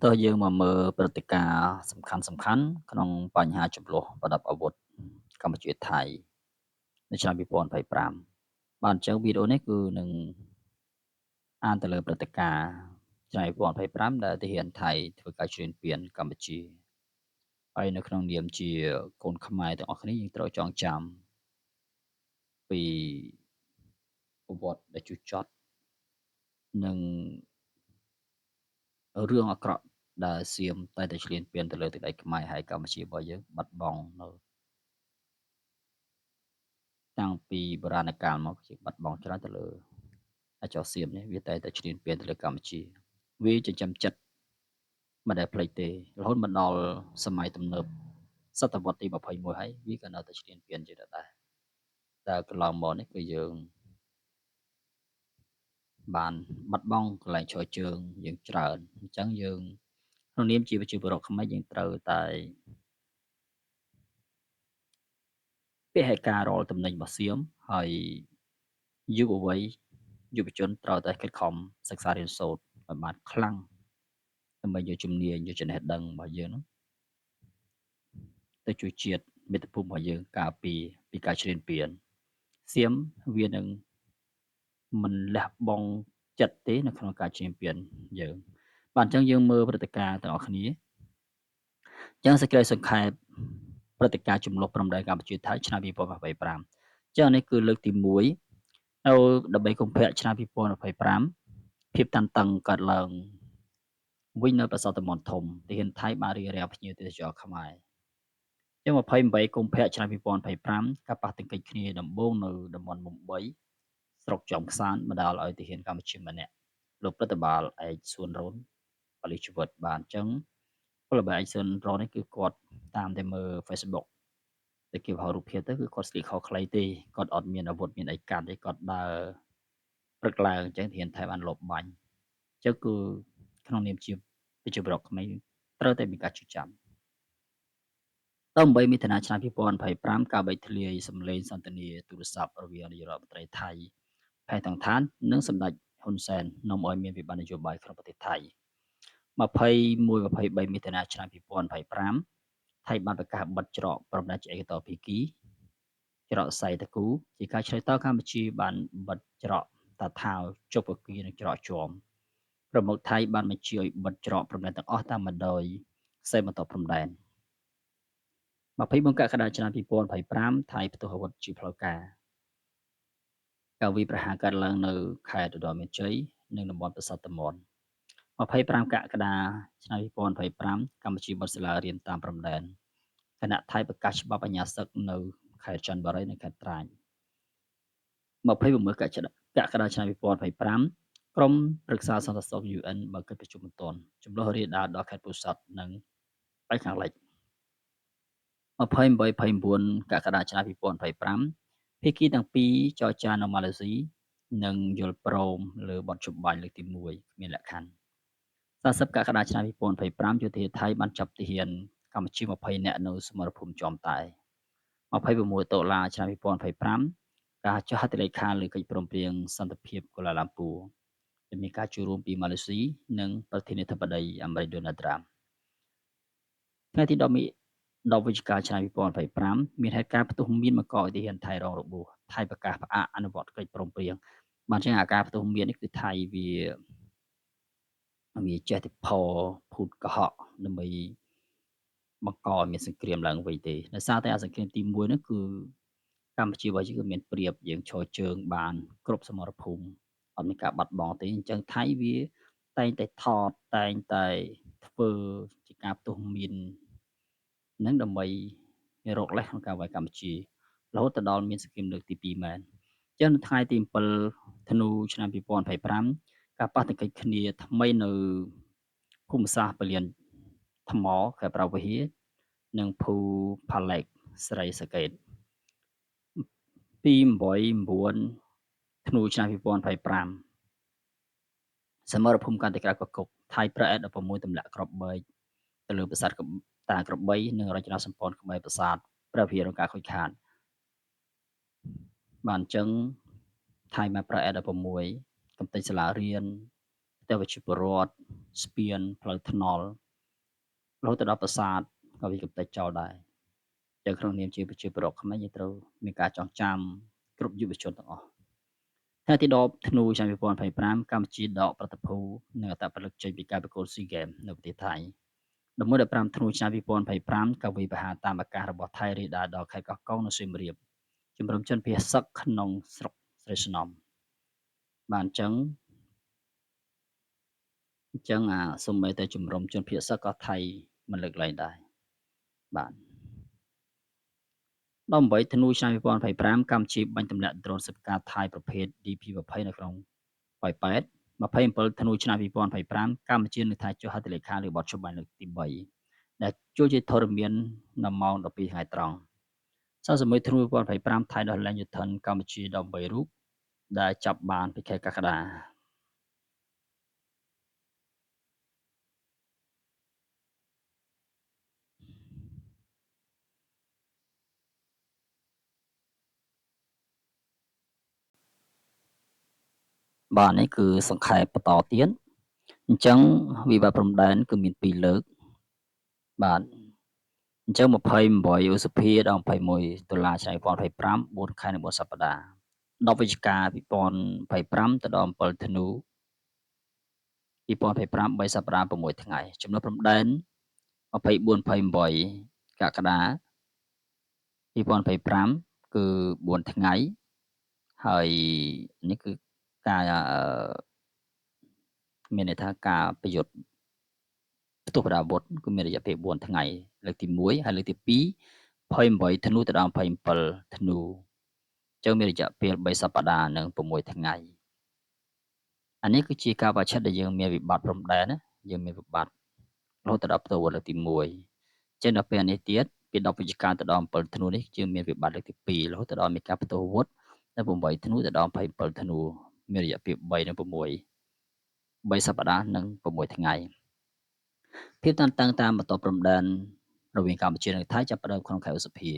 តោះយើងមកមើលព្រឹត្តិការណ៍សំខាន់ៗក្នុងបញ្ហាជម្លោះប្រដាប់អាវុធកម្ពុជាថៃនៅឆ្នាំ2025បាទអញ្ចឹងវីដេអូនេះគឺនឹងអានទៅលើព្រឹត្តិការណ៍ឆ្នាំ2025ដែលទាហានថៃធ្វើការឈ្លានពានកម្ពុជាហើយនៅក្នុងនាមជាកូនខ្មែរទាំងអស់គ្នាយើងត្រូវចងចាំពីប្រវត្តិដែលជូរចត់និងរឿងអាក្រក់ដែលសៀមតែតែឈ្លានពានទៅលើទឹកដីខ្មែរហើយកម្ពុជារបស់យើងបាត់បង់នៅតាំងពីបុរាណកាលមកជាបាត់បង់ច្រើនទៅលើអាចោសៀមនេះវាតែតែឈ្លានពានទៅលើកម្ពុជាវាចិញ្ចឹមចិត្តមិនដែលភ្លេចទេរហូតមកដល់សម័យទំនើបសតវត្សទី21ហើយវាក៏នៅតែឈ្លានពានជាដដែលតែកន្លងមកនេះគឺយើងបានបាត់បង់កន្លែងឈរជើងយើងច្រើនអញ្ចឹងយើងក្នុងនាមជាប្រជាពលរដ្ឋខ្មែរយើងត្រូវតែពហិការរាល់តំណែងរបស់សៀមហើយយុវវ័យយុវជនត្រូវតែខិតខំសិក្សារៀនសូត្រឲ្យបានខ្លាំងដើម្បីយកជំនាញយកចំណេះដឹងរបស់យើងនោះទៅជួយជាតិមាតុភូមិរបស់យើងការពារពីការឈ្លានពានសៀមវានឹងមិនលះបង់ចិត្តទេនៅក្នុងការឈ្លានពានយើងបាទអញ្ចឹងយើងមើលព្រឹត្តិការណ៍ទាំងអស់គ្នាអញ្ចឹងសេចក្តីសង្ខេបព្រឹត្តិការណ៍ចំនួនព្រំដែនកម្ពុជាថៃឆ្នាំ2025អញ្ចឹងនេះគឺលើកទី1នៅ13កុម្ភៈឆ្នាំ2025ភាពតានតឹងកើតឡើងវិញនៅប្រាសាទតំបន់ធំទាហានថៃបានរារាំងភ្ញៀវទេសចរខ្មែរជា28កុម្ភៈឆ្នាំ2025ការប៉ះទង្គិចគ្នាដំបូងនៅតំបន់មុំ3ស្រុកចំខ្សានបណ្ដាលឲ្យទាហានកម្ពុជាម្នាក់លោកព្រឹទ្ធបាលឯកសួនរ៉ូនបលិជីវិតបាទអញ្ចឹងពលបាលឯកសួនរ៉ូននេះគឺគាត់តាមតែមើល Facebook តែគេបង្ហោះរូបភាពទៅគឺគាត់ស្លៀកខោខ្លីទេគាត់អត់មានអាវុធមានអីកាន់ទេគាត់ដើរព្រឹកឡើងអញ្ចឹងទាហានថៃបានលបបាញ់អញ្ចឹងគឺក្នុងនាមជាប្រជាពលរដ្ឋខ្មែរត្រូវតែមានការជឿចាំដល់8មិថុនាឆ្នាំ2025ការបែកធ្លាយសម្លេងសន្ទនាទូរស័ព្ទរវាងនាយករដ្ឋមន្ត្រីថៃផេថងឋាននិងសម្ដេចហ៊ុនសែននាំឲ្យមានវិបត្តិនយោបាយក្នុងប្រទេសថៃ21 23មិថុនាឆ្នាំ2025ថៃបានប្រកាសបិទច្រកព្រំដែនជាឯកតោភាគីច្រកសៃតគូជាការឆ្លើយតបកម្ពុជាបានបិទច្រកតាថាវជប់ពគានិងច្រកជាំប្រមុខថៃបានបញ្ជាឲ្យបិទច្រកព្រំដែនទាំងអស់តាមបណ្ដោយខ្សែបន្ទាត់ព្រំដែន24កក្កដាឆ្នាំ2025ថៃផ្ទុះអាវុធជាផ្លូវការការវាយប្រហារកើតឡើងនៅខេត្តឧត្តរមានជ័យនិងតំបន់ប្រាសាទតាមាន់25កក្កដាឆ្នាំ2025កម្ពុជាបិទសាលារៀនតាមព្រំដែនខណៈថៃប្រកាសច្បាប់អាជ្ញាសឹកនៅខេត្តចន្ទបុរីនិងខេត្តត្រាច26កក្កដាឆ្នាំ2025ក្រុមប្រឹក្សាសន្តិសុខ UN បើកិច្ចប្រជុំបន្ទាន់ចំនួនរាលដាលដល់ខេត្តពោធិ៍សាត់និងប៉ែកខាងលិច28 29កក្កដាឆ្នាំ2025ភាគីទាំងពីរចរចានៅម៉ាឡេស៊ីនិងយល់ព្រមលើបទច្បាញ់លើកទី1គ្មានលក្ខខណ្ឌ40កក្កដាឆ្នាំ2025យោធាថៃបានចាប់ទាហានកម្ពុជា20នាក់នៅសមរភូមិជាំតែ26តុលាឆ្នាំ2025ការចុះហត្ថលេខាលើកិច្ចព្រមព្រៀងសន្តិភាពកូឡាឡាំពួរដែលមានការចូលរួមពីម៉ាឡេស៊ីនិងប្រធានាធិបតីអាមេរិកដូណាល់ត្រាំថ្ងៃទី10វិច្ឆិកាឆ្នាំ2025មានហេតុការណ៍ផ្ទុះមានបង្កឲ្យទាហានថៃរងរបួសថៃប្រកាសផ្អាកអនុវត្តកិច្ចព្រមព្រៀងបានចឹងអាការផ្ទុះមាននេះគឺថៃវាចេះតែផភូតកុហកដើម្បីបង្កឲ្យមានសង្គ្រាមឡើងវិញទេដោយសារតែអាសង្គ្រាមទី1នោះគឺកម្ពុជារបស់យើងគឺមានព្រៀបយើងឈរជើងបានគ្រប់សមរភូមិអត់មានការបាត់បង់ទេអញ្ចឹងថៃវាតែងតែថតតែងតែធ្វើជាការផ្ទុះមាននឹងដើម្បីរកលេសក្នុងការវាយកម្ពុជារហូតទៅដល់មានសង្គ្រាមលើកទី2មែនអញ្ចឹងនៅថ្ងៃទី7ធ្នូឆ្នាំ2025ការប៉ះទង្គិចគ្នាថ្មីនៅភូមិសាស្ត្រពលានថ្មខេត្តព្រះវិហារនិងភូផាឡេកស្រីសកេត2 8 9ធ្នូឆ្នាំ2025សមរភូមិកាន់តែក្រៅកគុកថៃប្រើអេ16ទម្លាក់គ្រាប់បែកទៅលើប្រាសាទតាក្របីនិងរចនាសម្ព័ន្ធក្បែរប្រាសាទព្រះវិហាររងការខូចខាតបាទអញ្ចឹងថៃមកប្រើអេ16កំទេចសាលារៀន ផ្ទះប្រជាពលរដ្ឋស្ពានផ្លូវថ្នល់រហូតទៅដល់ប្រាសាទក៏វាកម្ទេចចោលដែរចឹងក្នុងនាមជាប្រជាពលរដ្ឋខ្មែរយើងត្រូវមានការចងចាំគ្រប់យុវជនទាំងអស់ថ្ងៃទី10ធ្នូឆ្នាំ2025កម្ពុជាដកប្រតិភូនិងអត្តពលិកចេញពីការប្រកួត SEA Games នៅប្រទេសថៃ11 15ធ្នូឆ្នាំ2025ការវាយប្រហារតាមអាកាសរបស់ថៃរាលដាលដល់ខេត្តកោះកុងនិងសៀមរាបជំរុំជនភៀសសឹកក្នុងស្រុកស្រីស្នំបាទអញ្ចឹងអាសូម្បីតែជំរុំជនភៀសសឹកក៏ថៃមិនលើកលែងដែរបាទ18ធ្នូឆ្នាំ2025កម្ពុជាបាញ់ទម្លាក់ដ្រូនសិបការថៃប្រភេទ DP20 នៅក្នុងប៉ោយប៉ែត27ធ្នូឆ្នាំ2025កម្ពុជានឹងថៃចុះហត្ថលេខាលើបទច្បាប់លើកទី3ដែលចូលជាធរមាននៅម៉ោង12ថ្ងៃត្រង់31ធ្នូ2025ថៃដោះលែងយុទ្ធនកម្ពុជា13រូបដែលចាប់បានពីខែកក្កដាបាទនេះគឺសង្ខេបបន្តទៀតអញ្ចឹងវិបត្តិព្រំដែនគឺមាន2លើកបាទអញ្ចឹង28ឧសភាដល់21តុលាឆ្នាំ2025 4ខែនិង4សប្តាហ៍10វិច្ឆិកា2025ទៅដល់7ធ្នូ2025 3សប្តាហ៍6ថ្ងៃចំណុចព្រំដែន24 28កក្កដា2025គឺ4ថ្ងៃហើយនេះគឺការមានន័យថាការប្រយុទ្ធផ្ទុះប្រដាប់អាវុធគឺមានរយៈពេល4ថ្ងៃលើកទី1ហើយលើកទី2 28ធ្នូទៅដល់27ធ្នូចឹងមានរយៈពេល3សប្តាហ៍និង6ថ្ងៃអានេះគឺជាការបច្ឆេទដែលយើងមានវិបត្តិព្រំដែនណាយើងមានវិបត្តិរហូតដល់ផ្ទុះអាវុធលើកទី1ចឹងដល់ពេលនេះទៀតពី10វិច្ឆិកាទៅដល់7ធ្នូនេះយើងមានវិបត្តិលើកទី2រហូតដល់មានការផ្ទុះអាវុធនៅ8ធ្នូទៅដល់27ធ្នូមានរយៈពេល3និង6 3សប្តាហ៍និង6ថ្ងៃភាពតានតឹងតាមបន្ទាត់ព្រំដែនរវាងកម្ពុជានិងថៃចាប់ផ្ដើមក្នុងខែឧសភា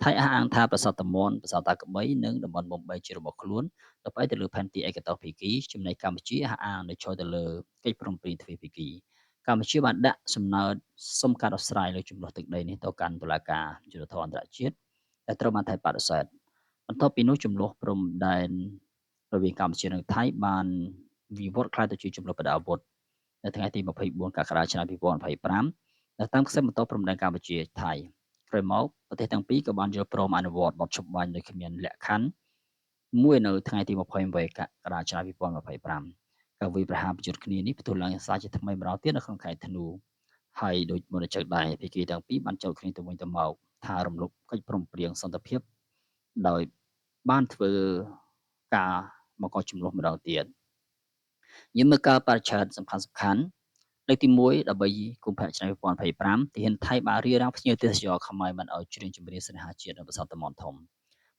ថៃអះអាងថាប្រាសាទតាមាន់ប្រាសាទតាក្បីនិងតំបន់មុំ3ជារបស់ខ្លួនដោយផ្អែកទៅលើផែនទីឯកតោភាគីចំណែកកម្ពុជាអះអាងនៅឈរទៅលើកិច្ចព្រមព្រៀងទ្វេភាគីកម្ពុជាបានដាក់សំណើសុំការដោះស្រាយលើជម្លោះទឹកដីនេះទៅកាន់តុលាការយុត្តិធម៌អន្តរជាតិដែលត្រូវបានថៃបដិសេធបន្ទាប់ពីនោះជម្លោះព្រំដែនរវាងកម្ពុជានិងថៃបានវិវត្តក្លាយទៅជាជម្លោះប្រដាប់អាវុធនៅថ្ងៃទី24កក្កដាឆ្នាំ2025នៅតាមខ្សែបន្ទាត់ព្រំដែនកម្ពុជាថៃក្រោយមកប្រទេសទាំងពីរក៏បានយល់ព្រមអនុវត្តបទច្បាប់ដោយគ្មានលក្ខខណ្ឌមួយនៅថ្ងៃទី28កក្កដាឆ្នាំ2025ការវាយប្រហារប្រយុទ្ធគ្នានេះផ្ទុះឡើងសារជាថ្មីម្ដងទៀតនៅក្នុងខែធ្នូហើយដូចមុនជើងដែរភាគីទាំងពីរបានចោទគ្នាទៅវិញទៅមកថារំលោភកិច្ចព្រមព្រៀងសន្តិភាពដោយបានធ្វើការបង្កជម្លោះម្ដងទៀតយើងមើលការបរិច្ឆេទសំខាន់ៗលើកទី1 13កុម្ភៈឆ្នាំ2025ទាហានថៃបានរារាំងភ្ញៀវទេសចរខ្មែរមិនឲ្យច្រៀងចម្រៀងស្នេហាជាតិនៅប្រាសាទតាមាន់ធំ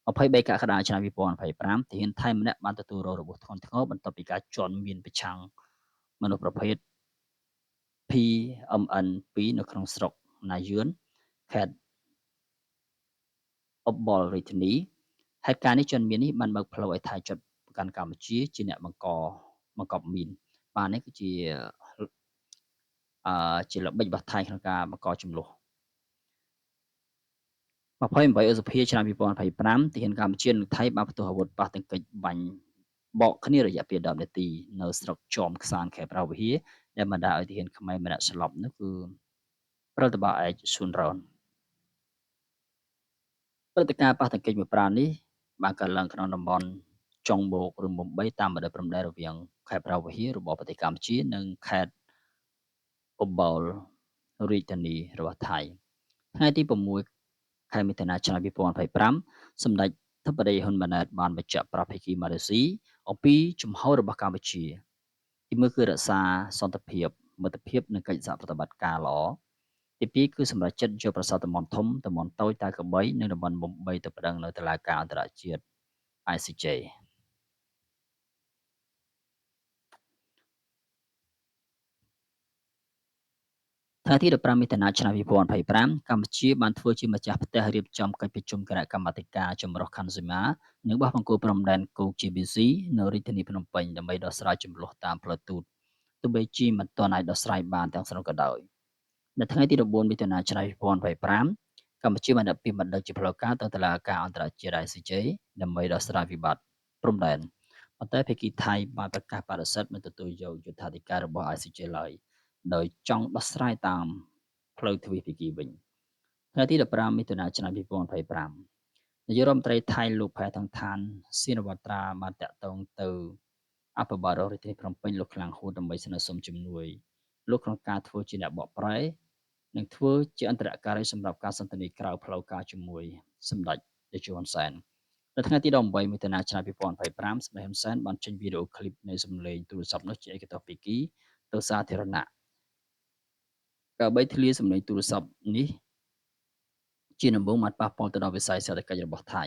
23កក្កដាឆ្នាំ2025ទាហានថៃម្នាក់បានទទួលរងរបួសធ្ងន់ធ្ងរបន្ទាប់ពីការជន់មានប្រឆាំងមនុស្សប្រភេទ PMN2 នៅក្នុងស្រុកណាយឿនខេត្តអបលរាជធានីហេតុការណ៍នេះជនមាននេះបានបើកផ្លូវឲ្យថៃចុតប្រកាន់កម្ពុជាជាអ្នកបង្កបង្កប់មីនបាទនេះគឺជាជាល្បិចរបស់ថៃក្នុងការបង្កជម្លោះ28ឧសភាឆ្នាំ2025ទាហានកម្ពុជានិងថៃបានផ្ទុះអាវុធប៉ះទង្គិចបាញ់បកគ្នារយៈពេល10នាទីនៅស្រុកជាំខ្សានខេត្តព្រះវិហារដែលបណ្ដាលឲ្យទាហានខ្មែរម្នាក់ស្លាប់នោះគឺប្រតិបត្តិឯកស៊ុនរ៉នព្រឹត្តិការណ៍ប៉ះទង្គិចមួយប្រាណនេះបានកើតឡើងក្នុងតំបន់ចុងបូកឬមុំ3តាមបណ្ដោយព្រំដែនរវាងខេត្តព្រះវិហាររបស់ប្រទេសកម្ពុជានិងខេត្តអបលរាជធានីរបស់ថៃថ្ងៃទី6ខែមិថុនាឆ្នាំ2025សម្ដេចធិបតីហ៊ុនម៉ាណែតបានបញ្ជាក់ប្រាប់ភាគីម៉ាឡេស៊ីអំពីជំហររបស់កម្ពុជាទី1គឺរក្សាសន្តិភាពមិត្តភាពនិងកិច្ចសហប្រតិបត្តិការល្អទី2គឺសម្រេចចិត្តយកប្រាសាទតំបន់ធំតំបន់តូចតាក្របីនិងតំបន់មុំ3ទៅប្តឹងនៅតុលាការអន្តរជាតិ ICJ ថ្ងៃទី15មិថុនាឆ្នាំ2025កម្ពុជាបានធ្វើជាម្ចាស់ផ្ទះរៀបចំកិច្ចប្រជុំគណៈកម្មាធិការចម្រុះខណ្ឌសីមានិងបោះបង្គោលព្រំដែនគោក GBC នៅរាជធានីភ្នំពេញដើម្បីដោះស្រាយជម្លោះតាមផ្លូវទូត ទោះបីជាមិនទាន់អាចដោះស្រាយបានទាំងស្រុងក៏ដោយ។ នៅថ្ងៃទី14មិថុនាឆ្នាំ2025កម្ពុជាបានដាក់ពាក្យបណ្ដឹងជាផ្លូវការទៅតុលាការអន្តរជាតិ ICJ ដើម្បីដោះស្រាយវិបត្តិព្រំដែន ប៉ុន្តែភាគីថៃបានប្រកាសបដិសេធមិនទទួលយកយុត្តាធិការរបស់ ICJ ឡើយ ដោយចង់ដោះស្រាយតាមផ្លូវទ្វេភាគីវិញ។ ថ្ងៃទី15មិថុនាឆ្នាំ2025នាយករដ្ឋមន្ត្រីថៃលោកផែថងថានស៊ីនវត្រាបានតាក់ទងទៅអភិបាលរងរាជធានីភ្នំពេញលោកខ្លាំងហួតដើម្បីស្នើសុំជំនួយលោកក្នុងការធ្វើជាអ្នកបកប្រែនិងធ្វើជាអន្តរការីសម្រាប់ការសន្ទនាក្រៅផ្លូវការជាមួយសម្ដេចតេជោហ៊ុនសែន។ នៅថ្ងៃទី18មិថុនាឆ្នាំ2025សម្ដេចហ៊ុនសែនបានចេញវីដេអូឃ្លីបនៃសំឡេងទូរស័ព្ទនោះជាឯកទេសភាគីទៅសាធារណៈ។ ការបីធ្លាយសំឡេងទូរស័ព្ទនេះជាដំបូងបានប៉ះពាល់ទៅដល់វិស័យសេដ្ឋកិច្ចរបស់ថៃ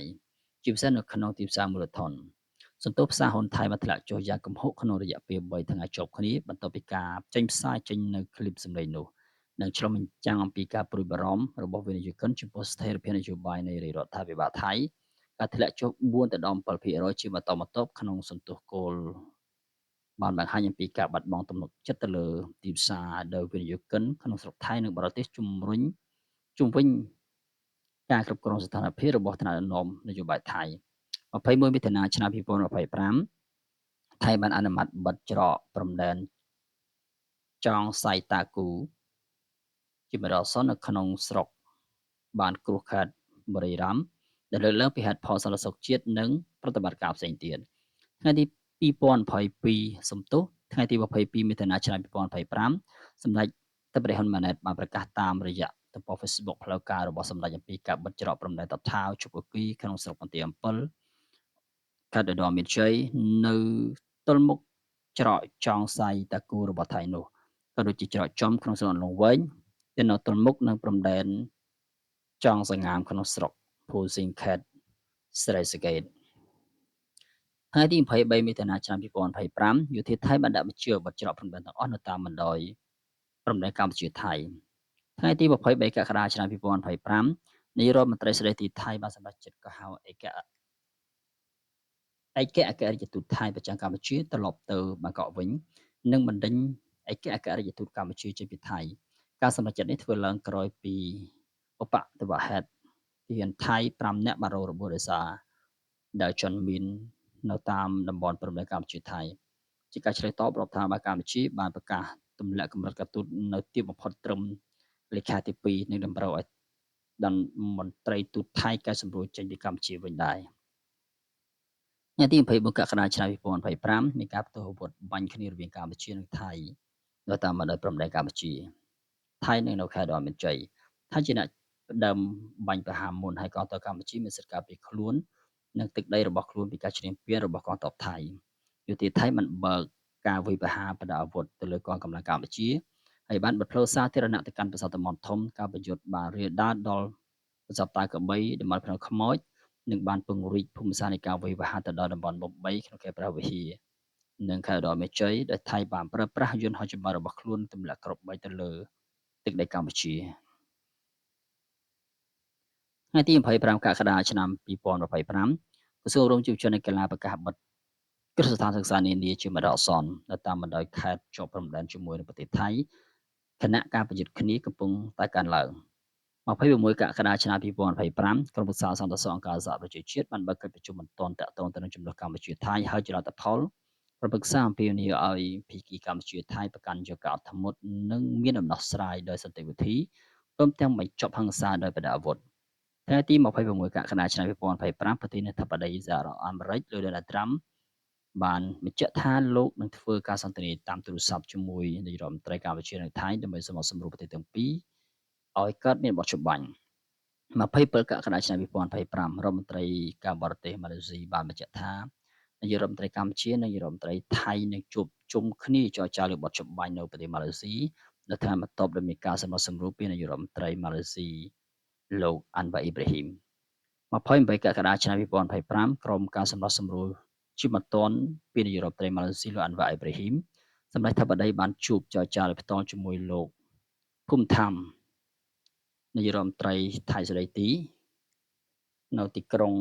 ជាពិសេសនៅក្នុងទីផ្សារមូលធន។ សន្ទុះផ្សារហ៊ុនថៃបានធ្លាក់ចុះយ៉ាងគំហុកក្នុងរយៈពេល3ថ្ងៃជាប់គ្នាបន្ទាប់ពីការចេញផ្សាយចេញនៅឃ្លីបសំឡេងនោះ និងឆ្លុះបញ្ចាំងអំពីការព្រួយបារម្ភរបស់វិនិយោគិនចំពោះស្ថិរភាពនយោបាយនៃរាជរដ្ឋាភិបាលថៃ។ ការធ្លាក់ចុះ4ទៅដល់7%ជាបន្តបន្ទាប់ក្នុងសន្ទុះគោលបានបង្ហាញអំពីការបាត់បង់ទំនុកចិត្តទៅលើទីផ្សារដោយវិនិយោគិនក្នុងស្រុកថៃនិងបរទេសជំរុញជុំវិញការគ្រប់គ្រងស្ថានភាពរបស់ថ្នាក់ដឹកនាំនយោបាយថៃ។ 21មិថុនាឆ្នាំ2025ថៃបានអនុម័តបិទច្រកព្រំដែនចងសៃតាគូជាបណ្ដោះអាសន្ននៅក្នុងស្រុកបានគ្រោះខេត្តបុរីរ៉ាំដែលលើកឡើងពីហេតុផលសន្តិសុខជាតិនិងប្រតិបត្តិការផ្សេងទៀត។ ថ្ងៃទី2022សំទោសថ្ងៃទី22មិថុនាឆ្នាំ2025សម្ដេចតព្រះហ៊ុនម៉ាណែតបានប្រកាសតាមរយៈទំព័រ Facebook ផ្លូវការរបស់សម្ដេចអំពីការបិទច្រកព្រំដែនតថាវជប់គីក្នុងស្រុកបន្ទាយអំពិលខេត្តឧត្តរមានជ័យនៅទល់មុខច្រកចောင်းសៃតាគូរបស់ថៃនោះក៏ដូចជាច្រកចំក្នុងស្រុកអន្លង់វែងដែលនៅទល់មុខនឹងព្រំដែនចောင်းសងាមក្នុងស្រុកភូស៊ីងខេត្តស្រីសកេត។ ថ្ងៃទី23មិថុនាឆ្នាំ2025យោធាថៃបានដាក់បញ្ជាបិទច្រកព្រំដែនទាំងអស់នៅតាមបណ្ដោយព្រំដែនកម្ពុជាថៃ។ ថ្ងៃទី23កក្កដាឆ្នាំ2025នាយរដ្ឋមន្ត្រីស្ដីទីថៃបានសម្រេចចិត្តកោះហៅឯកឯកអគ្គរដ្ឋទូតថៃប្រចាំកម្ពុជាត្រឡប់ទៅបាងកកវិញនិងបណ្ដេញឯកអគ្គរដ្ឋទូតកម្ពុជាចេញពីថៃ។ ការសម្រេចចិត្តនេះធ្វើឡើងក្រោយពីឧបទ្ទវហេតុទាហានថៃ5នាក់បានរងរបួសដោយសារដែលជនមាននៅតាមតំបន់ព្រំដែនកម្ពុជាថៃ។ ជាការឆ្លើយតបរដ្ឋាភិបាលកម្ពុជាបានប្រកាសទម្លាក់កម្រិតការទូតនៅទាបបំផុតត្រឹមលេខាទី2និងតម្រូវឲ្យដល់មន្ត្រីទូតថៃកែសម្រួលចេញពីកម្ពុជាវិញដែរ។ ថ្ងៃទី24កក្កដាឆ្នាំ2025មានការផ្ទុះអាវុធបាញ់គ្នារវាងកម្ពុជានិងថៃនៅតាមបណ្ដោយព្រំដែនកម្ពុជាថៃនិងនៅខេត្តឧត្តរមានជ័យថៃជាអ្នកផ្ដើមបាញ់ប្រហារមុនហើយកងទ័ពកម្ពុជាមានសិទ្ធិការពារខ្លួននិងទឹកដីរបស់ខ្លួនពីការឈ្លានពានរបស់កងទ័ពថៃ។ យោធាថៃបានបើកការវាយប្រហារបដាអាវុធទៅលើកងកម្លាំងកម្ពុជាហើយបានបិទផ្លូវសាធារណៈទៅកាន់ប្រាសាទតំបន់ធំ។ ការប្រយុទ្ធបានរាលដាលដល់ប្រាសាទតាក្របីតំបន់ភ្នំខ្មោចនិងបានពង្រីកភូមិសាស្ត្រនៃការវាយប្រហារទៅដល់តំបន់មុខ3ក្នុងខេត្តព្រះវិហារនិងខេត្តឧត្តរមានជ័យដែលថៃបានប្រើប្រាស់យន្តហោះចម្បាំងរបស់ខ្លួនទម្លាក់គ្រាប់បែកទៅលើទឹកដីកម្ពុជា។ ថ្ងៃទី25កក្កដាឆ្នាំ2025ក្រសួងអប់រំយុវជននិងកីឡាប្រកាសបិទគ្រឹះស្ថានសិក្សានានាជាបណ្ដោះអាសន្ននៅតាមបណ្ដោយខេត្តជាប់ព្រំដែនជាមួយនឹងប្រទេសថៃខណៈការប្រយុទ្ធគ្នាកំពុងតែកើនឡើង។ 26កក្កដាឆ្នាំ2025ក្រុមប្រឹក្សាសន្តិសុខអង្គការសហប្រជាជាតិបានបើកកិច្ចប្រជុំបន្ទាន់តាក់ទងទៅនឹងជម្លោះកម្ពុជាថៃហើយជាលទ្ធផលក្រុមប្រឹក្សាអំពាវនាវឲ្យភាគីកម្ពុជាថៃប្រកាន់យកការអត់ធ្មត់និងមានដំណោះស្រាយដោយសន្តិវិធីព្រមទាំងបញ្ចប់ហិង្សាដោយប្រដាប់អាវុធ។ ថ្ងៃទី26កក្កដាឆ្នាំ2025ប្រធានាធិបតីសហរដ្ឋអាមេរិកលោកដូណាល់ត្រាំបានបញ្ជាក់ថាលោកនឹងធ្វើការសន្ទនាតាមទូរស័ព្ទជាមួយនាយករដ្ឋមន្ត្រីកម្ពុជានិងថៃដើម្បីសម្របសម្រួលប្រទេសទាំងពីរឲ្យកើតមានបទច្បាញ់27កក្កដាឆ្នាំ2025រដ្ឋមន្ត្រីការបរទេសម៉ាឡេស៊ីបានបញ្ជាក់ថានាយករដ្ឋមន្ត្រីកម្ពុជានិងនាយករដ្ឋមន្ត្រីថៃនឹងជួបជុំគ្នាចរចាលើបទច្បាញ់នៅប្រទេសម៉ាឡេស៊ីនៅថ្ងៃបន្ទាប់ដែលមានការសម្របសម្រួលពីនាយករដ្ឋមន្ត្រីម៉ាឡេស៊ីលោកអាន់វ៉ាអ៊ីប្រាហ៊ីម28កក្កដាឆ្នាំ2025ក្រុមការសម្របសម្រួលជាបន្ទាន់ពីនាយករដ្ឋមន្ត្រីម៉ាឡេស៊ីលោកអាន់វ៉ាអ៊ីប្រាហ៊ីមសម្ដេចធិបតីបានជួបចរចាដោយផ្ទាល់ជាមួយលោកភូមិថាំនាយករដ្ឋមន្ត្រីថៃសេរីទីនៅទីក្រុង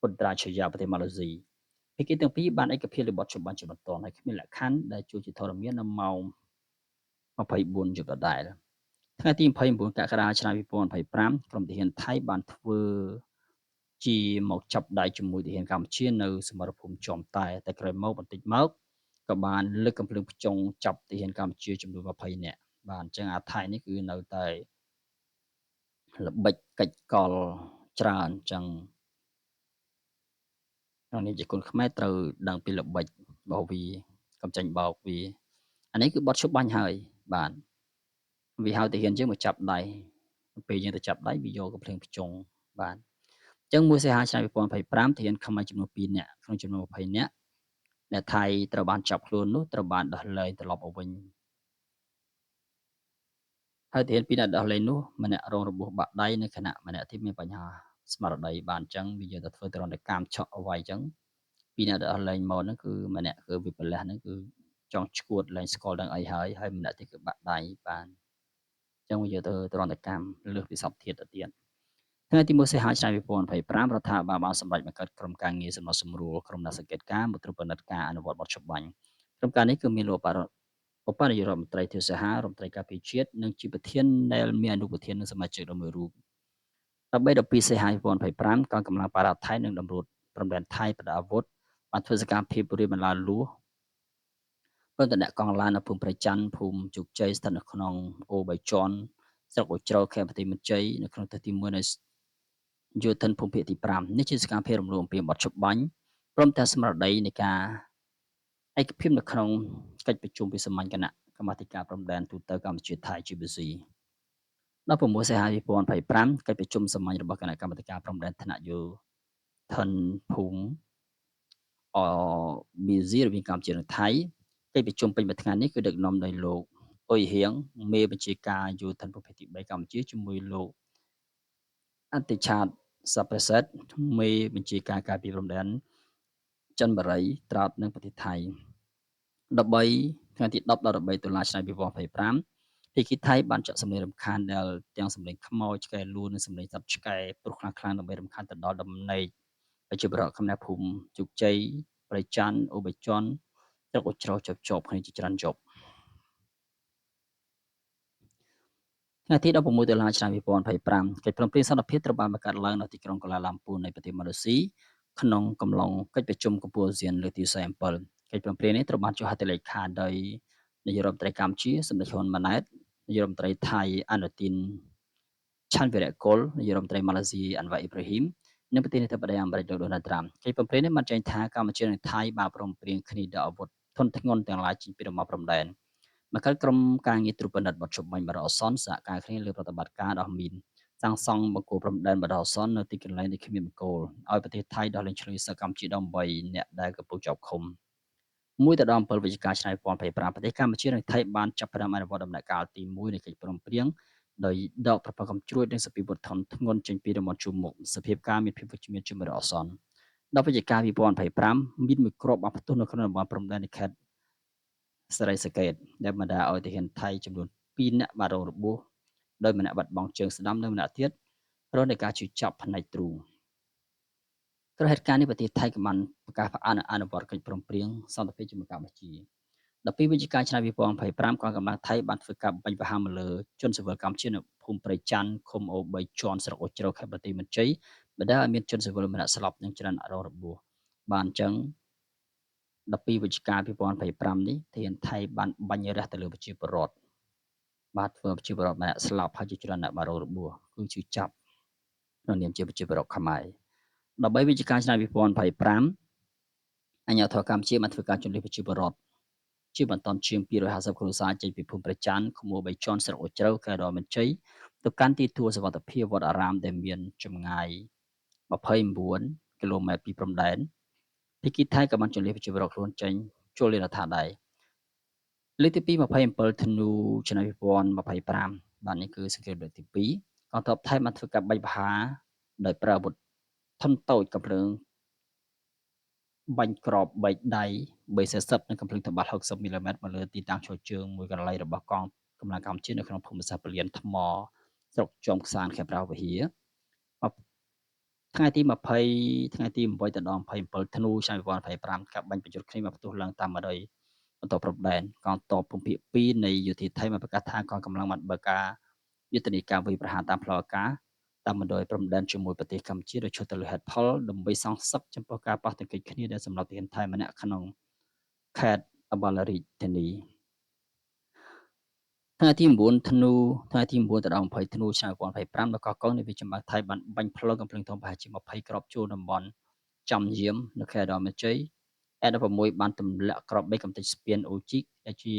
ពុត្រាឆាយាប្រទេសម៉ាឡេស៊ី។ ភាគីទាំងពីរបានឯកភាពលើបទច្បាប់ជាបន្ទាន់ហើយគ្មានលក្ខខណ្ឌដែលជួយជាធរមាននៅម៉ោង24យប់ដដែលថ្ងៃទី29កក្កដាឆ្នាំ2025ក្រុមទាហានថៃបានធ្វើជាមកចាប់ដៃជាមួយទាហានកម្ពុជានៅសមរភូមិជាំតែតែក្រោយមកបន្តិចមកក៏បានលើកកំភ្លើងភ្ចង់ចាប់ទាហានកម្ពុជាចំនួន20នាក់បាទអញ្ចឹងអាថៃនេះគឺនៅតែល្បិចកិច្ចកលច្រើនអញ្ចឹងក្នុងនេះជាគុណខ្មែរត្រូវដឹងពីល្បិចរបស់វាកំចាញ់បោកវាអានេះគឺបត់ឈប់បាញ់ហើយបាទវាហៅទាហានយើងមកចាប់ដៃពេលយើងទៅចាប់ដៃវាយកកំភ្លើងភ្ចង់បាទអញ្ចឹង1សីហាឆ្នាំ2025ទាហានខ្មែរចំនួន2នាក់ក្នុងចំនួន20នាក់ដែលថៃត្រូវបានចាប់ខ្លួននោះត្រូវបានដោះលែងត្រឡប់មកវិញហើយទាហាន2នាក់ដោះលែងនោះម្នាក់រងរបួសបាក់ដៃនៅខណៈម្នាក់ទៀតមានបញ្ហាស្មារតីបានអញ្ចឹងវាយកទៅធ្វើទរណកម្មឆក់អ្វីអញ្ចឹងពីរនាក់ដោះលែងមកហ្នឹងគឺម្នាក់គឺវិបលះហ្នឹងគឺចង់ឈួតលែងស្គាល់ដឹងអីហើយហើយម្នាក់ទៀតគឺបាក់ដៃបានអញ្ចឹងវាយកទៅទរណកម្មលើសពីសពធាតុទៅទៀតថ្ងៃទី1សីហាឆ្នាំ2025រដ្ឋាភិបាលបានសម្រេចបង្កើតក្រុមការងារសម្រាប់សម្រួលក្រុមអ្នកសង្កេតការណ៍មកត្រួតពិនិត្យការអនុវត្តបទច្បាប់ក្រុមការនេះគឺមានលោកឧបនាយករដ្ឋមន្ត្រីធៀវសីហារដ្ឋមន្ត្រីការពារជាតិនិងជាប្រធានដែលមានអនុប្រធាននិងសមាជិក11រូប13 12សីហា2025កងកម្លាំងបារ៉ាថៃនិងតម្រួតព្រំដែនថៃប្រដាប់អាវុធបានធ្វើសកម្មភាពរៀបបន្លាលួសព្រមទាំងដាក់កង់ឡាននៅភូមិព្រៃច័ន្ទភូមិជោគជ័យស្ថិតនៅក្នុងអូបីជាន់ស្រុកអូជ្រៅខេត្តបន្ទាយមានជ័យនៅក្នុងទិសទី1នៃយោធិនភូមិភាគទី5នេះជាសកម្មភាពរំលោភអំពានបទច្បាញ់ព្រមទាំងស្មារតីនៃការឯកភាពនៅក្នុងកិច្ចប្រជុំវិសាមញ្ញគណៈកម្មាធិការព្រំដែនទូទៅកម្ពុជាថៃ GBC 16សីហា2025កិច្ចប្រជុំសាមញ្ញរបស់គណៈកម្មាធិការព្រំដែនថ្នាក់យោធិនភូមិ RBC រវាងកម្ពុជានិងថៃកិច្ចប្រជុំពេញមួយថ្ងៃនេះគឺដឹកនាំដោយលោកអ៊ុយហៀងមេបញ្ជាការយោធិនប្រភេទទី3កម្ពុជាជាមួយលោកអតិឆាតសាប្រសិទ្ធមេបញ្ជាការការពារព្រំដែនចិនបារីត្រាតនិងប្រទេសថៃ13ថ្ងៃទី10ដល់13តុលាឆ្នាំ2025ភាគីថៃបានចាក់សម្លេងរំខានដែលទាំងសម្លេងខ្មោចឆ្កែលួនិងសម្លេងសត្វឆ្កែព្រុសខ្លាំងៗដើម្បីរំខានទៅដល់ដំណេកប្រជាពលរដ្ឋខ្មែរភូមិជោគជ័យព្រៃច័ន្ទអូបៃជន់ស្រុកអូជ្រៅជាប់ជាប់គ្នាជាច្រើនយប់ថ្ងៃទី16ដុល្លារឆ្នាំ2025កិច្ចព្រមព្រៀងសន្តិភាពត្រូវបានបង្កើតឡើងនៅទីក្រុងកូឡាឡាំពូនៃប្រទេសម៉ាឡេស៊ីក្នុងកំឡុងកិច្ចប្រជុំកំពូលអាស៊ានលើកទី47កិច្ចព្រមព្រៀងនេះត្រូវបានចុះហត្ថលេខាដោយនាយករដ្ឋមន្ត្រីកម្ពុជាសម្ដេចហ៊ុនម៉ាណែតនាយករដ្ឋមន្ត្រីថៃអានុទីនឆាន់វិរៈកុលនាយករដ្ឋមន្ត្រីម៉ាឡេស៊ីអាន់វ៉ាអ៊ីប្រាហ៊ីមនិងប្រធានាធិបតីអាមេរិកលោកដូណាល់ត្រាំកិច្ចព្រមព្រៀងនេះបានចែងថាកម្ពុជានិងថៃបានព្រមព្រៀងគ្នាដល់អាវុធធនធ្ងន់ទាំងឡាយចេញពីតំបន់ព្រំដែនមកកើតក្រុមការងារត្រួតពិនិត្យបទច្បាញ់បណ្ដោះអាសន្នសហការគ្នាលើប្រតិបត្តិការដោះមីនសាងសង់បង្គោលព្រំដែនបណ្ដោះអាសន្ននៅទីកន្លែងដែលគ្មានបង្គោលឲ្យប្រទេសថៃដោះលែងឆ្លើយសកម្មជា18អ្នកដែលកំពុងជាប់ឃុំ1ទៅដល់7វិច្ឆិកាឆ្នាំ2025ប្រទេសកម្ពុជានិងថៃបានចាប់ផ្ដើមអនុវត្តដំណាក់កាលទី1នៃកិច្ចព្រមព្រៀងដោយដកប្រព័ន្ធកំជ្រួចនិងសពិវុធធនធ្ងន់ចេញពីតំបន់ជួរមុខសភាពការមានភាពវិជ្ជមានជាបណ្ដោះអាសន្នដល់វិច្ឆិកា2025មានមួយគ្រាប់បានផ្ទុះនៅក្នុងតំបន់ព្រំដែននៃខេត្តសរីសកេតដែលបណ្ដាលឲ្យទាហានថៃចំនួន2នាក់បានរងរបួសដោយម្នាក់បាត់បង់ជើងស្ដាំនិងម្នាក់ទៀតរងនៃការឈឺចាប់ផ្នែកទ្រូងក្រោយហេតុការណ៍នេះប្រទេសថៃក៏បានប្រកាសផ្អាកអនុវត្តកិច្ចព្រមព្រៀងសន្តិភាពជាមួយកម្ពុជា12វិច្ឆិកាឆ្នាំ2025កងកម្លាំងថៃបានធ្វើការបាញ់ប្រហារមកលើជនស៊ីវិលកម្ពុជានៅភូមិព្រៃច័ន្ទឃុំអូបីជាន់ស្រុកអូជ្រៅខេត្តបន្ទាយមានជ័យបណ្ដាលឲ្យមានជនស៊ីវិលម្នាក់ស្លាប់និងច្រើនរងរបួសបានអញ្ចឹង12វិច្ឆិកា2025នេះទាហានថៃបានបាញ់រះទៅលើប្រជាពលរដ្ឋបាទធ្វើប្រជាពលរដ្ឋម្នាក់ស្លាប់ហើយជាច្រើនអ្នកបានរងរបួសគឺជាចាប់ក្នុងនាមជាប្រជាពលរដ្ឋខ្មែរ13វិច្ឆិកាឆ្នាំ2025អាជ្ញាធរកម្ពុជាបានធ្វើការជម្លៀសប្រជាពលរដ្ឋជាបន្តជាង250គ្រួសារចេញពីភូមិព្រះច័ន្ទឃុំបីជាន់ស្រុកអូជ្រៅខេត្តរមានជ័យទៅកាន់ទីទួលសុវត្ថិភាពវត្តអារាមដែលមានចម្ងាយ29គីឡូម៉ែត្រពីព្រំដែនភាគីថៃក៏បានជម្លៀសប្រជាពលរដ្ឋខ្លួនចេញចូលលេរដ្ឋាដែរលើកទី2 27ធ្នូឆ្នាំ2025បាទនេះគឺសង្គ្រាមលើកទី2កងទ័ពថៃបានធ្វើការបាញ់ប្រហារដោយប្រើអាវុធធំតូចកំភ្លើងបាញ់គ្រាប់បែកដៃ B40 និងកំភ្លើងត្បាល់60មីលីម៉ែត្រមកលើទីតាំងឈរជើងមួយកន្លែងរបស់កងកម្លាំងកម្ពុជានៅក្នុងភូមិសាស្ត្រពលានថ្មស្រុកជាំខ្សានខេត្តព្រះវិហារ ថ្ងៃទី20ថ្ងៃទី8ដល់27ធ្នូឆ្នាំ2025ការបាញ់ប្រយុទ្ធគ្នាមកផ្ទុះឡើងតាមបណ្ដោយបន្តព្រំដែនកងទ័ពភូមិភាគ2នៃយោធាថៃបានប្រកាសថាកងកម្លាំងបានបើកការយុទ្ធនាការវាយប្រហារតាមផ្លូវអាកាសតាមបណ្ដោយព្រំដែនជាមួយប្រទេសកម្ពុជាដោយឈរទៅលើហេតុផលដើម្បីសងសឹកចំពោះការប៉ះទង្គិចគ្នាដែលសម្លាប់ទាហានថៃម្នាក់ក្នុងខេត្តអបាលរាជធានីថ្ងៃទី9ធ្នូថ្ងៃទី9ដល់20ធ្នូឆ្នាំ2025នៅកោះកុងនៃវិចម្បាំងថៃបានបាញ់ផ្លូវកំភ្លើងធំប្រហែលជា20គ្រាប់ចូលតំបន់ចំយាមនៅខេត្តឧត្តរមានជ័យ S16 បានទម្លាក់គ្រាប់បែកកម្ទេចស្ពានអូជីកដែលជា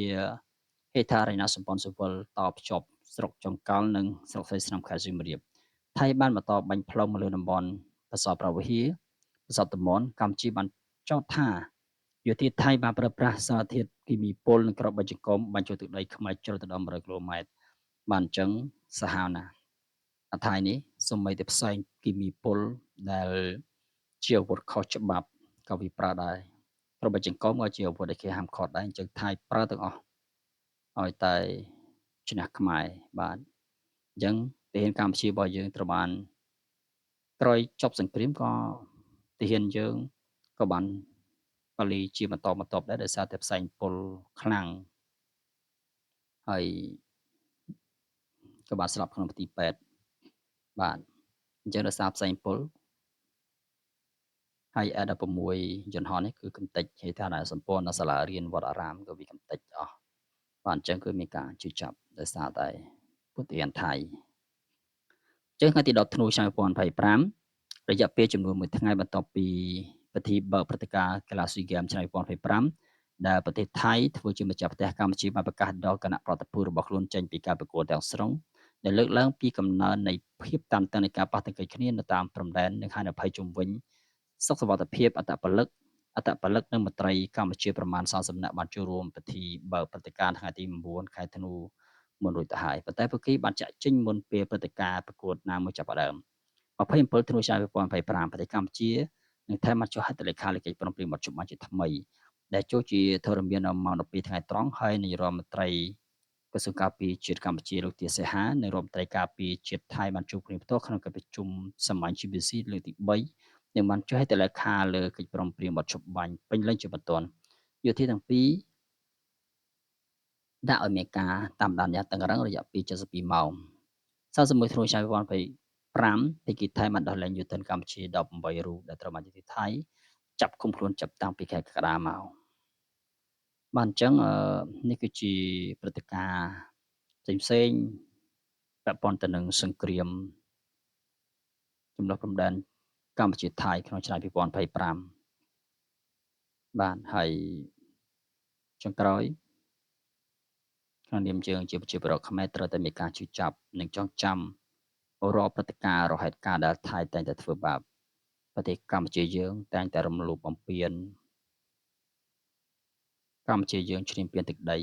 ហេដ្ឋារចនាសម្ព័ន្ធស៊ីវិលតភ្ជាប់ស្រុកចុងកាល់និងស្រុកស្រីស្នំខេត្តសៀមរាបថៃបានបន្តបាញ់ផ្លុំមកលើតំបន់ប្រាសាទព្រះវិហារប្រាសាទតំមនកម្ពុជាបានចោទថាយោធាថៃបានប្រើប្រាស់សារធាតុគីមីពុលនិងគ្រាប់បែកចង្កុំបាញ់ចូលទឹកដីខ្មែរជ្រៅទៅដល់100គីឡូម៉ែត្របានអញ្ចឹងសាហាវណាស់អថៃនេះសូម្បីតែផ្សែងគីមីពុលដែលជាអាវុធខុសច្បាប់ក៏វាប្រើដែរគ្រាប់បែកចង្កុំក៏ជាអាវុធដែលគេហាមឃាត់ដែរអញ្ចឹងថៃប្រើទាំងអស់ឲ្យតែឈ្នះខ្មែរបាទអញ្ចឹងទាហានកម្ពុជារបស់យើងត្រូវបានក្រោយចប់សង្គ្រាមក៏ទាហានយើងក៏បានបាលីជាបន្តបន្ទាប់ដែរដោយសារតែផ្សែងពុលខ្លាំងហើយក៏បានស្លាប់ក្នុងមន្ទីរពេទ្យបាទអញ្ចឹងដោយសារផ្សែងពុលហើយ S16 យន្តហោះនេះគឺកំទេចហេដ្ឋារចនាសម្ព័ន្ធនៅសាលារៀនវត្តអារាមក៏វាកំទេចអស់បាទអញ្ចឹងគឺមានការជឿចាប់ដោយសារតែពុទ្ធិយន្តថៃអញ្ចឹងថ្ងៃទី10ធ្នូឆ្នាំ2025រយៈពេលចំនួន1ថ្ងៃបន្ទាប់ពីពិធីបើកព្រឹត្តិការណ៍កីឡាស៊ីហ្គេមឆ្នាំ2025ដែលប្រទេសថៃធ្វើជាម្ចាស់ផ្ទះកម្ពុជាបានប្រកាសដល់គណៈប្រតិភូរបស់ខ្លួនចេញពីការប្រកួតទាំងស្រុងដែលលើកឡើងពីកំណើននៃភាពតានតឹងនៃការប៉ះទង្គិចគ្នានៅតាមព្រំដែននិងហានិភ័យជុំវិញសុខសុវត្ថិភាពអត្តពលិកអត្តពលិកនិងមន្ត្រីកម្ពុជាប្រមាណ40នាក់បានចូលរួមពិធីបើកព្រឹត្តិការណ៍ថ្ងៃទី9ខែធ្នូមុនរួចទៅហើយប៉ុន្តែពួកគេបានចាក់ចេញមុនពេលព្រឹត្តិការណ៍ប្រកួតណាមួយចាប់ផ្ដើម27ធ្នូឆ្នាំ2025ប្រទេសកម្ពុជានឹងថែមបានចុះហត្ថលេខាលើកិច្ចព្រមព្រៀងបទជុំបានជាថ្មីដែលចូលជាធរមាននៅម៉ោង12ថ្ងៃត្រង់ហើយនាយរដ្ឋមន្ត្រីក្រសួងការពារជាតិកម្ពុជាលោកទាសីហានិងរដ្ឋមន្ត្រីការពារជាតិថៃបានជួបគ្នាផ្ទាល់ក្នុងកិច្ចប្រជុំសាមញ្ញ GBC លើកទី3និងបានចុះហត្ថលេខាលើកិច្ចព្រមព្រៀងបទជុំបាញ់ពេញលេញជាបន្ទាន់យោធាទាំងពីរដាក់ឲ្យមានការតាមដានយ៉ាងតឹងរ៉ឹងរយៈពេល72ម៉ោង41ធ្នូឆ្នាំ2025ភាគីថៃបានដោះលែងយុទ្ធជនកម្ពុជា18រូបដែលត្រូវបានយោធាថៃចាប់ឃុំខ្លួនចាប់តាំងពីខែកក្កដាមកបាទអញ្ចឹងនេះគឺជាព្រឹត្តិការណ៍ផ្សេងផ្សេងពាក់ព័ន្ធទៅនឹងសង្គ្រាមចម្រុះព្រំដែនកម្ពុជាថៃក្នុងឆ្នាំ2025បាទហើយចុងក្រោយក្នុងនាមយើងជាប្រជាពលរដ្ឋខ្មែរត្រូវតែមានការជឿចាប់និងចងចាំរាល់ព្រឹត្តិការណ៍រាល់ហេតុការណ៍ដែលថៃតែងតែធ្វើបាបប្រទេសកម្ពុជាយើងតែងតែរំលោភបំពានកម្ពុជាយើងឈ្លានពានទឹកដី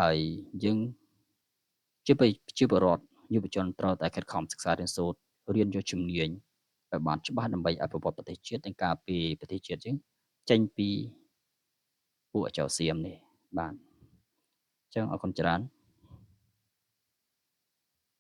ហើយយើងជាប្រជាពលរដ្ឋយុវជនត្រូវតែខិតខំសិក្សារៀនសូត្ររៀនយកជំនាញឲ្យបានច្បាស់ដើម្បីអភិវឌ្ឍប្រទេសជាតិនិងការពារប្រទេសជាតិយើងចេញពីពួកចៅសៀមនេះបាទអញ្ចឹងអរគុណច្រើន